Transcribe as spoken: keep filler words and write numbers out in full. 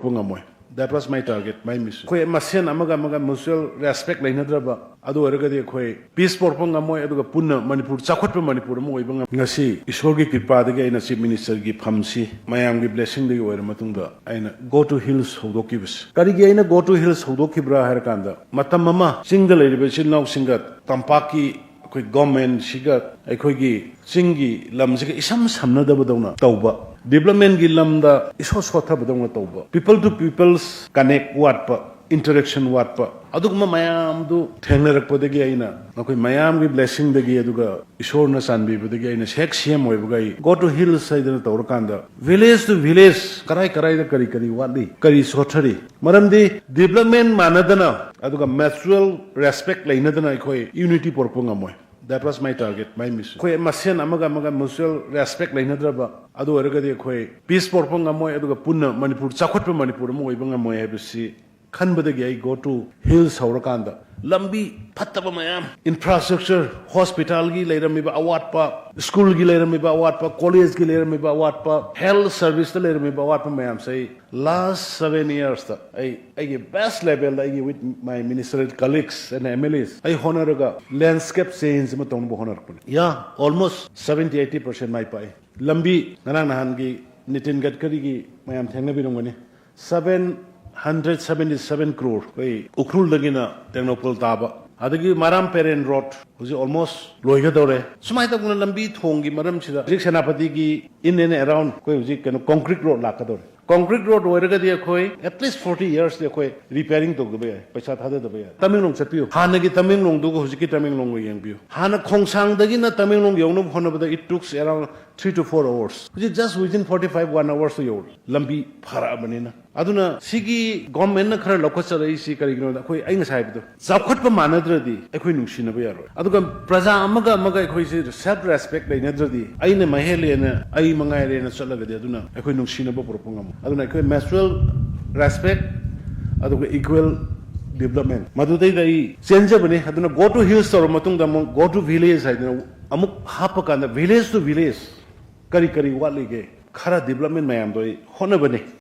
ꯄꯨ ꯉꯝꯃꯣꯏ꯫ That was my target, my mission. ꯑꯩꯈꯣꯏ ꯃꯁꯦꯟ ꯑꯃꯒ ꯑꯃꯒ mutual respect ꯂꯩꯅꯗ꯭ꯔꯕ, ꯑꯗꯨ ꯑꯣꯏꯔꯒꯗꯤ ꯑꯩꯈꯣꯏ peace ꯄꯨꯔꯛꯄ ꯉꯝꯃꯣꯏ, ꯑꯗꯨꯒ ꯄꯨꯟꯅ ꯃꯅꯤꯄꯨꯔ ꯆꯥꯎꯈꯠꯄ ꯃꯅꯤꯄꯨꯔ ꯑꯃ ꯑꯣꯏꯕ ꯉꯝ-, ꯉꯁꯤ ꯏꯁꯣꯔꯒꯤ ꯀ꯭ꯔꯤꯄꯥꯗꯒꯤ ꯑꯩꯅ Chief Minister ꯒꯤ ꯐꯝꯁꯤ ꯃꯌꯥꯝꯒꯤ blessing ꯗꯒꯤ ꯑꯣꯏꯔ ꯃꯇꯨꯡꯗ ꯑꯩꯅ Go to Hills ꯍꯧꯗꯣꯛꯈꯤꯕꯁꯤ꯫ ꯀꯔꯤꯒꯤ ꯑꯩꯅ Go to Hills ꯍꯧꯗꯣꯛꯈꯤꯕ꯭ꯔꯥ ꯍꯥꯏꯔ ꯀꯥꯟꯗ, ꯃꯇꯝ ꯑꯃ ꯆꯤꯡꯗ ꯂꯩꯔꯤꯕ ꯏꯆꯤꯜ ꯏꯅꯥꯎꯁꯤꯡꯒ ꯇꯝꯄꯥꯛꯀꯤ ꯑꯩꯈꯣꯏ government ꯁꯤꯒ ꯑꯩꯈꯣꯏꯒꯤ ꯆꯤꯡꯒꯤ ꯂꯝꯁꯤꯒ ꯏꯁꯝ ꯁꯝꯅꯗꯕꯗꯧꯅ ꯇꯧꯕ, development ꯀꯤ ꯂꯝꯗ ꯏꯁꯣꯠ ꯁꯣꯠꯊꯕꯗꯧꯅ ꯇꯧꯕ, people to people's connect ꯋꯥꯠꯄ, interaction ꯋꯥꯠꯄ, ꯑꯗꯨꯒꯨꯝꯕ ꯃꯌꯥꯝꯗꯨ ꯊꯦꯡꯅꯔꯛꯄꯗꯒꯤ ꯑꯩꯅ ꯃꯈꯣꯏ ꯃꯌꯥꯝꯒꯤ blessing ꯗꯒꯤ, ꯑꯗꯨꯒ ꯏꯁꯣꯔꯅ ꯆꯥꯟꯕꯤꯕꯗꯒꯤ ꯑꯩꯅ ꯍꯦꯛ C M ꯑꯣꯏꯕꯒ ꯑꯩ Go to Hills ꯍꯥꯏꯗꯅ ꯇꯧꯔꯀꯥꯟꯗ village to village ꯀꯔꯥꯏ ꯀꯔꯥꯏꯗ ꯀꯔꯤ ꯀꯔꯤ ꯋꯥꯠꯂꯤ, ꯀꯔꯤ ꯁꯣꯠꯊꯔꯤ, ꯃꯔꯝꯗꯤ development ꯃꯥꯟꯅꯗꯅ ꯑꯗꯨꯒ mutual respect ꯂꯩꯅꯗꯅ ꯑꯩꯈꯣꯏ unity ꯄꯨꯔꯛꯄ ꯉꯝꯃꯣꯏ꯫ That was my target, my mission. ꯑꯩꯈꯣꯏ ꯃꯁꯦꯟ ꯑꯃꯒ ꯑꯃꯒ mutual respect ꯂꯩꯅꯗ꯭ꯔꯕ, ꯑꯗꯨ ꯑꯣꯏꯔꯒꯗꯤ ꯑꯩꯈꯣꯏ peace ꯄꯨꯔꯛꯄ ꯉꯝꯃꯣꯏ, ꯑꯗꯨꯒ ꯄꯨꯟꯅ ꯃꯅꯤꯄꯨꯔ ꯆꯥꯎꯈꯠꯄ ꯃꯅꯤꯄꯨꯔ ꯑꯃ ꯑꯣꯏꯕ ꯉꯝꯃꯣꯏ ꯍꯥꯏꯕꯁꯤ ꯈꯟꯕꯗꯒꯤ ꯑꯩ Go to Hills ꯍꯧꯔꯀꯥꯟꯗ ꯂꯝꯕꯤ ꯐꯠꯇꯕ ꯃꯌꯥꯝ, infrastructure, hospital ꯒꯤ ꯂꯩꯔꯝꯃꯤꯕ ꯑꯋꯥꯠꯄ, school ꯒꯤ ꯂꯩꯔꯝꯃꯤꯕ ꯑꯋꯥꯠꯄ, college ꯀꯤ ꯂꯩꯔꯝꯃꯤꯕ ꯑꯋꯥꯠꯄ, health service ꯇ ꯂꯩꯔꯝꯃꯤꯕ ꯑꯋꯥꯠꯄ ꯃꯌꯥꯝꯁꯦ ꯑꯩ last seven years ꯇ ꯑꯩ ꯑꯩꯒꯤ best level ꯗ ꯑꯩꯒꯤ with my ministerial colleagues and M L As ꯑꯩ ꯍꯣꯠꯅꯔꯒ landscape change ꯑꯃ ꯇꯧꯅꯕ ꯍꯣꯠꯅꯔꯛꯄꯅꯤ꯫ Yeah, almost seventy eighty percent ꯃꯥꯏ ꯄꯥꯛꯏ꯫ ꯂꯝꯕꯤ ꯉꯔꯥꯡ ꯅꯍꯥꯟꯒꯤ ꯅꯤꯇꯤꯟ ꯒꯗꯀꯔꯤꯒꯤ ꯃꯌꯥꯝ ꯊꯦꯡꯅꯕꯤꯔꯝꯒꯅꯤ꯫ Seven hundred seventy seven crore ꯑꯩꯈꯣꯏ ꯎꯈ꯭ꯔꯨꯜꯗꯒꯤꯅ ꯇꯦꯡꯅꯧꯄꯜ ꯇꯥꯕ, ꯑꯗꯒꯤ ꯃꯔꯥꯝ ꯄꯦꯔꯦꯟ road ꯍꯧꯖꯤꯛ almost ꯂꯣꯏꯒꯗꯧꯔꯦ꯫ ꯁꯨꯃꯥꯏꯅ ꯇꯧꯗꯅ ꯂꯝꯕꯤ ꯊꯣꯡꯒꯤ ꯃꯔꯝꯁꯤꯗ ꯍꯧꯖꯤꯛ ꯁꯦꯅꯥꯄꯇꯤꯒꯤ in and around ꯑꯩꯈꯣꯏ ꯍꯧꯖꯤꯛ ꯀꯩꯅꯣ concrete road ꯂꯥꯛꯀꯗꯧꯔꯦ꯫ Concrete road ꯑꯣꯏꯔꯒꯗꯤ ꯑꯩꯈꯣꯏ at least forty years T ꯑꯩꯈꯣꯏ repairing ꯇꯧꯗꯕ ꯌꯥꯏ, ꯄꯩꯁꯥ ꯊꯥꯗꯗꯕ ꯌꯥꯏ꯫ ꯇꯃꯦꯡꯂꯣꯡ ꯆꯠꯄꯤꯌꯨ, ꯍꯥꯟꯅꯒꯤ ꯇꯃꯦꯡꯂꯣꯡꯗꯨꯒ ꯍꯧꯖꯤꯛꯀꯤ ꯇꯃꯦꯡꯂꯣꯡꯒ ꯌꯦꯡꯕꯤꯌꯨ꯫ ꯍꯥꯟꯅ ꯈꯣꯡꯁꯥꯡꯗꯒꯤꯅ ꯇꯃꯦꯡꯂꯣꯡ ꯌꯧꯅꯕ ꯍꯣꯠꯅꯕꯗ it took around three to four hours, ꯍꯧꯖꯤꯛ just within forty five, one hours ꯇ ꯌꯧꯔꯦ, ꯂꯝꯕꯤ ꯐꯔꯛꯑꯕꯅꯤꯅ꯫ ꯑꯗꯨꯅ ꯁꯤꯒꯤ government ꯅ ꯈꯔ ꯂꯧꯈꯠꯆꯔꯛꯏꯁꯤ ꯀꯔꯤꯒꯤꯅꯣꯗ, ꯑꯩꯈꯣꯏ ꯑꯩ ꯉꯁꯥꯏ ꯍꯥꯏꯕꯗꯣ, ꯆꯥꯎꯈꯠꯄ ꯃꯥꯟꯅꯗ꯭ꯔꯗꯤ ꯑꯩꯈꯣꯏ ꯅꯨꯡꯁꯤꯅꯕ ꯌꯥꯔꯣꯏ꯫ ꯑꯗꯨꯒ ꯄ꯭ꯔꯖꯥ ꯑꯃꯒ ꯑꯃꯒ ꯑꯩꯈꯣꯏꯁꯦ self respect ꯂꯩꯅꯗ꯭ꯔꯗꯤ, ꯑꯩꯅ ꯃꯍꯦꯜꯂꯦꯅ, ꯑꯩ ꯃꯉꯥꯏꯔꯦꯅ ꯆꯠꯂꯒꯗꯤ, ꯑꯗꯨꯅ ꯑꯩꯈꯣꯏ ꯅꯨꯡꯁꯤꯅꯕ ꯄꯨꯔꯛꯄ ꯉꯝꯃꯣꯏ꯫ ꯑꯗꯨꯅ ꯑꯩꯈꯣꯏ mutual respect ꯑꯗꯨꯒ equal development, ꯃꯗꯨꯗꯩꯗ ꯑꯩ ꯆꯦꯟꯖꯕꯅꯤ꯫ ꯑꯗꯨꯅ Go to Hills ꯇꯧꯔꯕ ꯃꯇꯨꯡꯗ ꯑꯃꯨꯛ Go to Village ꯍꯥꯏꯗꯅ ꯑꯃꯨꯛ ꯍꯥꯞꯄ ꯀꯥꯟꯗ village to village ꯀꯔꯤ ꯀꯔꯤ ꯋꯥꯠꯂꯤꯒꯦ, ꯈꯔ development ꯃꯌꯥꯝꯗꯣ ꯑꯩ ꯍꯣꯠꯅꯕꯅꯤ꯫